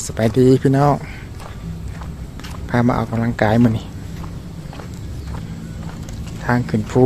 ສະບາຍດີພີ່ນ້ອງ ພາມາອອກກຳລັງກາຍມື້ນີ້ ທາງຂຶ້ນພູ.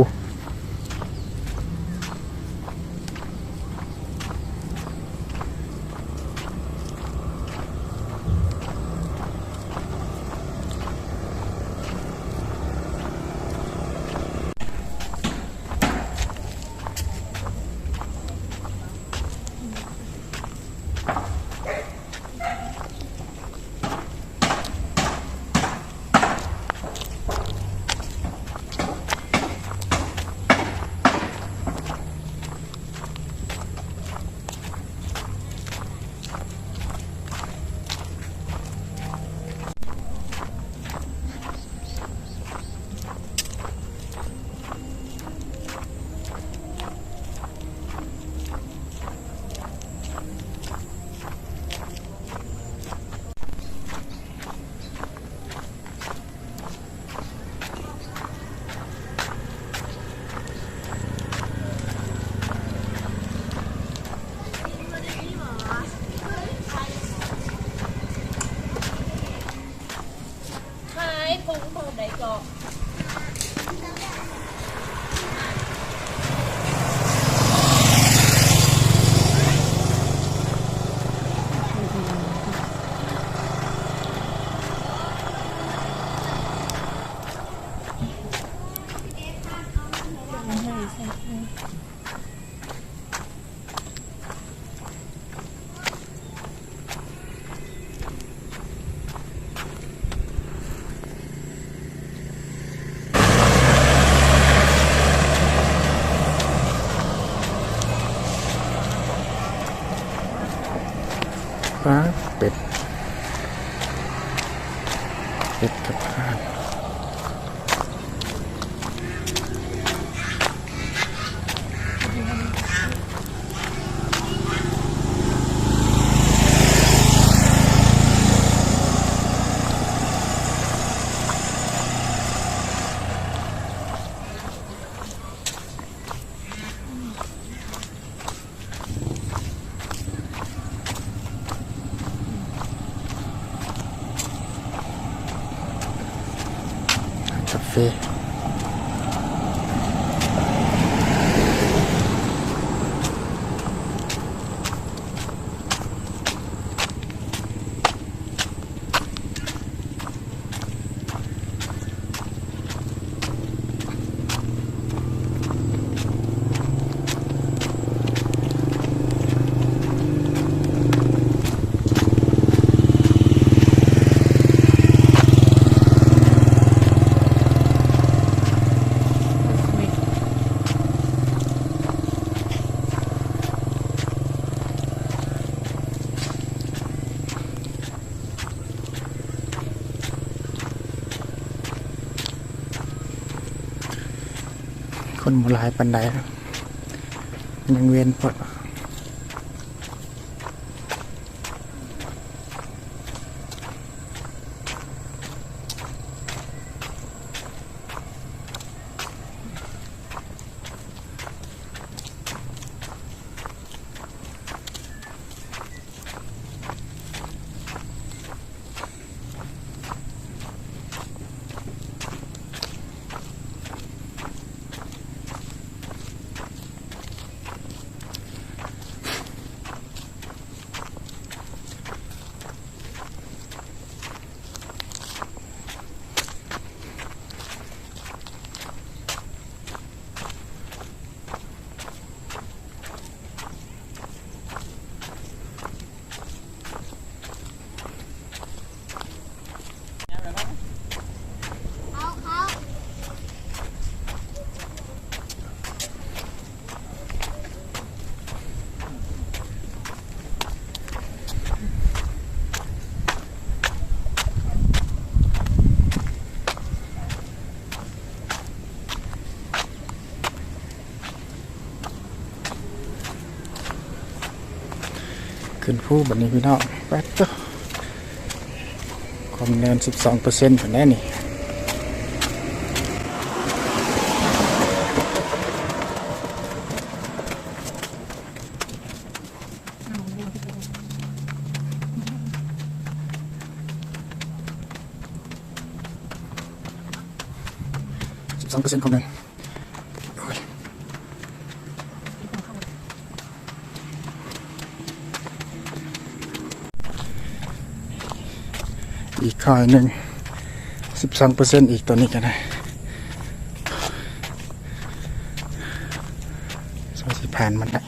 ຂາຍຖົງເທົ່າໃດເກາະ? ປາ ເປັດ ເປັດກັບຫ່ານ. ກາເຟ. ຄົນບໍ່ຫຼາຍປານໃດ ຍັງເວັນໂພດ. ຂຶ້ນພູບັດນີ້ພີ່ນ້ອງ ປາດໂທ້ ຄວາມແໜ້ນສິບສອງເປີເຊັນພຸ້ນແຫຼະນີ້. ສອງເປີເຊັນຂອງເງິນ ໂອ້ຍ ອີກຂ້ອຍໜຶ່ງ ສິບສອງເປີເຊັນ ອີກ ໂຕນີ້ກໍໄດ້ ຊ່ວຍຊິຜ່ານມັນໄດ້.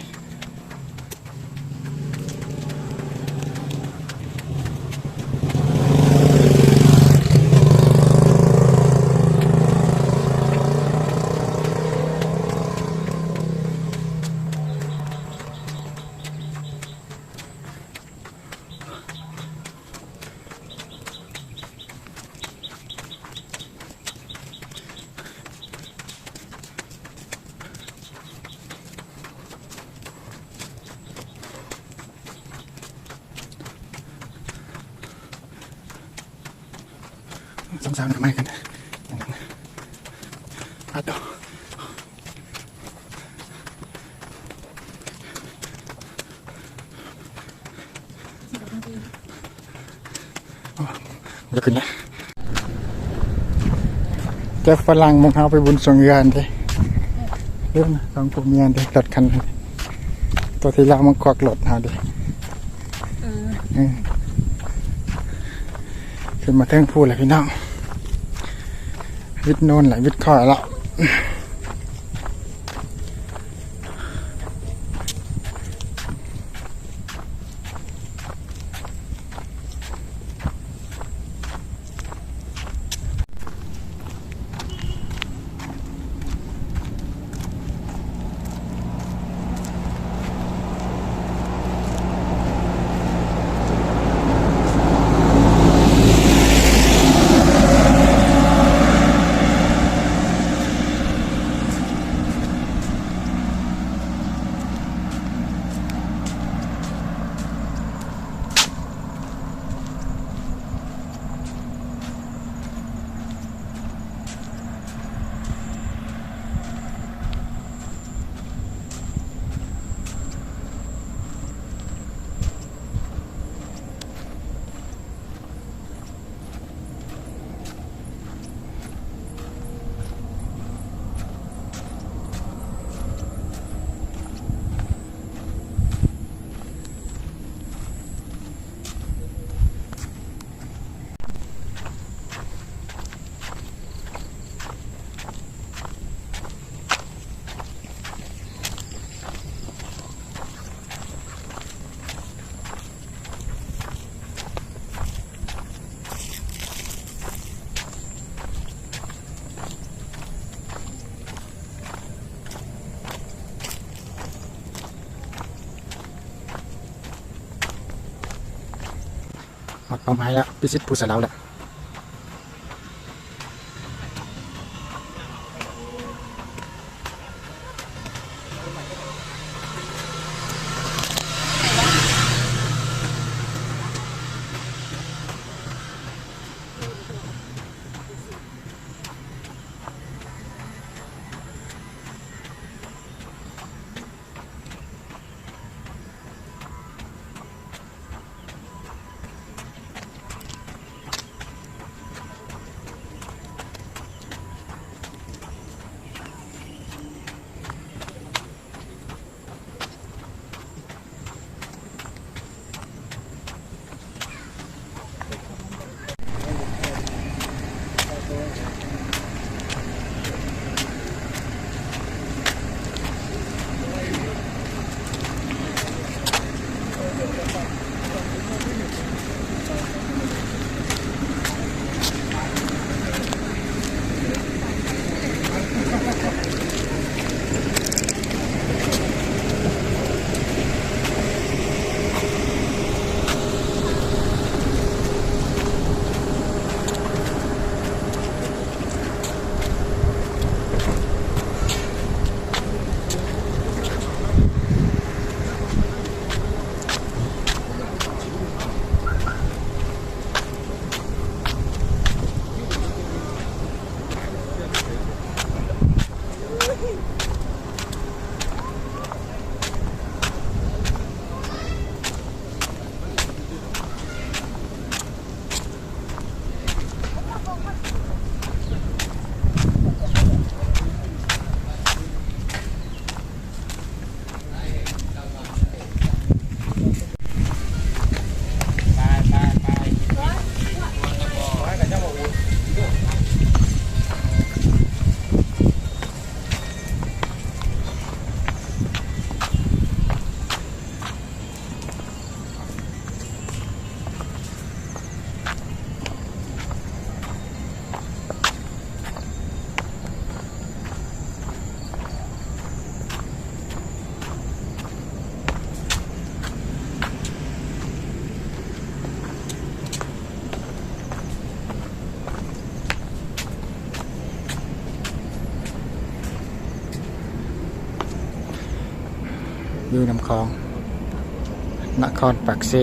ສອງສາມໜ້າໄມ້ກັນ ອາໂຕ. ຢາກຂຶ້ນນະ ແຕ່ຝຣັ່ງໝູ່ເຮົາໄປບຸນສວງເຮືອນເດ້ ເດີນສອງຜົວເມຍເດ້ ລົດຄັນ ຕົວທີ່ລາວມາຄວັກລົດເຮົາເດ້ ເອີ ເອີ ຂຶ້ນມາເທິງພູແລ້ວພີ່ນ້ອງ ວິດໂນນແລ້ວ ວິດຄ້ອຍແລ້ວ. ຮອດເປົ້າໝາຍແລ້ວ ພິຊິດພູສະເຫຼົາແລ້ວ. ເ ນ້ຳຂອງ ນະຄອນປາກເຊ.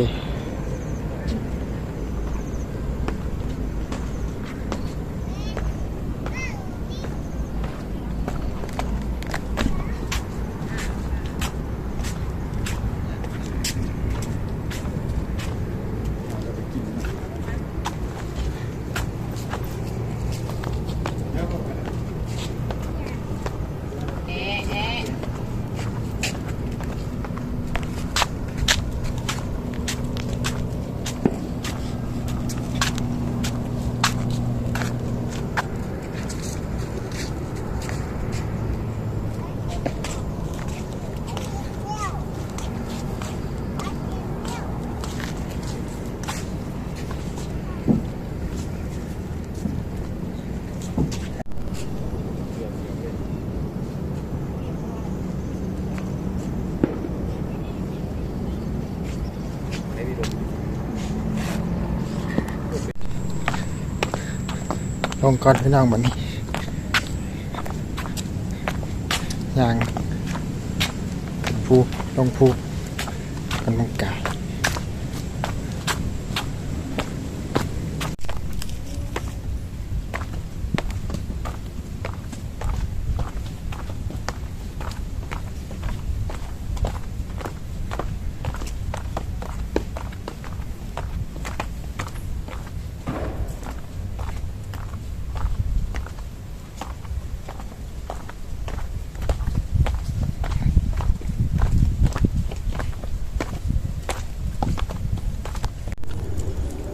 ລົງກ່ອນພີ່ນ້ອງ ບັດນີ້ຍ່າງ ພູ ລົງພູ ອອກກຳລັງກາຍ.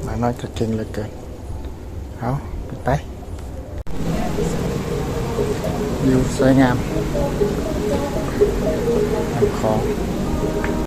ໝານ້ອຍກໍເກັ່ງເຫຼືອເກີນ. ເອົາ ໄປ ວິວສວຍງາມ ນ້ຳຂອງ.